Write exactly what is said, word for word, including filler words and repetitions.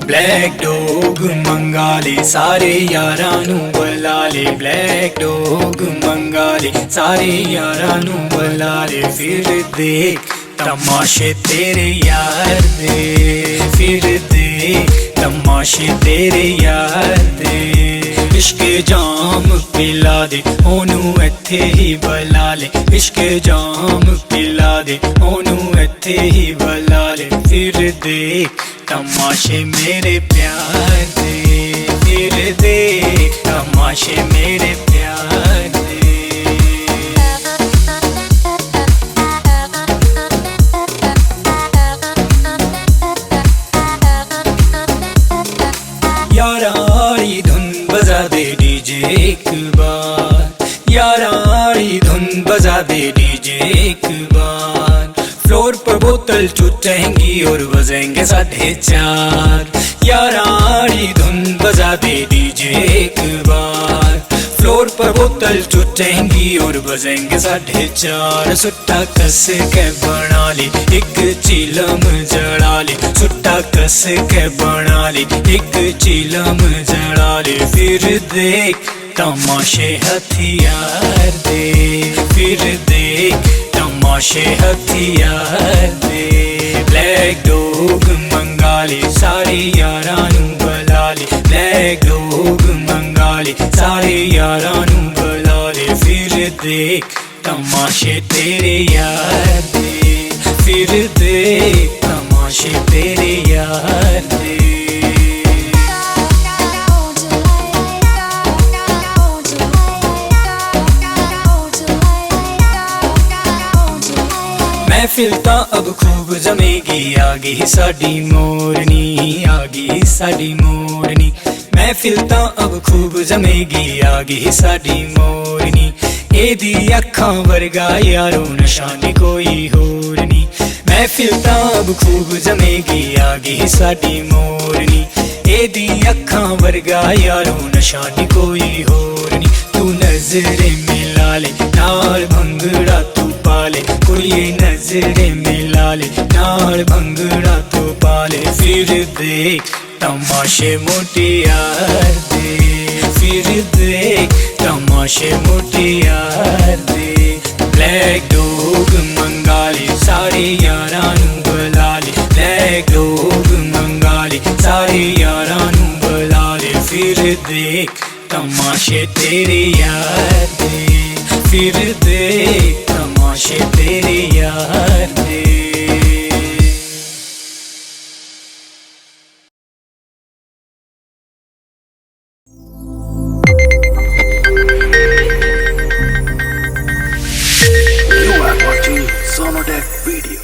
Black dog मंगा ले, सारे यारां नू बुला ले। ब्लैक डॉग मंगा ले, सारे यारां नू बुला ले। फिर देख तमाशे तेरे यार दे, फिर देख तमाशे तेरे यार दे। इश्क जाम पिला दे, ओनू इत्थे ही बुला ले। इश्क जाम पिला दे, ओनू इत्थे ही बुला ले। फिर देख तमाशे मेरे प्यार दे, फिर देख तमाशे मेरे प्यार दे। यारा आली धुन बजा दे डीजे एक बार, यारा आली धुन बजा दे डीजे एक बार। फ्लोर पर बोतल टूटेंगी और बजेंगे साढ़े चार। यारा आली धुन बजा दे डीजे एक बार। फ्लोर पर बोतल टूटेंगी और बजेंगे साढ़े चार। सुट्टा कस के बना ले, एक चिलम जला ले। सुट्टा कस के बना ले, एक चिलम जला ले। फिर देख तमाशे हथियार दे, फिर देख तमाशे हथियार दे। ब्लैक डॉग मंगा ले, सारे यारां नू बुला ले। ब्लैक डॉग मंगा ले, सारे यारां नू बुला ले। फिर देख तमाशे तेरे यार दे, फिर देख तमाशे तेरे यार दे। महफिल तां अब खूब जमेगी, आ गई साडी मोरनी, आ गई साडी मोरनी। महफिल तां अब खूब जमेगी, आ गई साडी मोरनी। एदी अखां वर्गा यारो नशा नी कोई होर नी। महफिल तां अब खूब जमेगी, आ गई साडी मोरनी। एदी अखां वर्गा यारो नशा नी कोई होर नी। तू नजरे मिला ले, नाल भंगड़ा तू पा ले। कुड़िए नजरे मिला ले, नाल भंगड़ा तू पा ले। फिर देख तमाशे मुटियार दे, फिर देख तमाशे मुटियार दे। ब्लैक डॉग मंगा ले, सारे यारां नू बुला ले। ब्लैक डॉग मंगा ले, सारे यारां नू बुला ले। फिर देख तमाशे तेरे यार दे, फिर देख तमाशे तेरे यार दे। You are watching Sonotech video.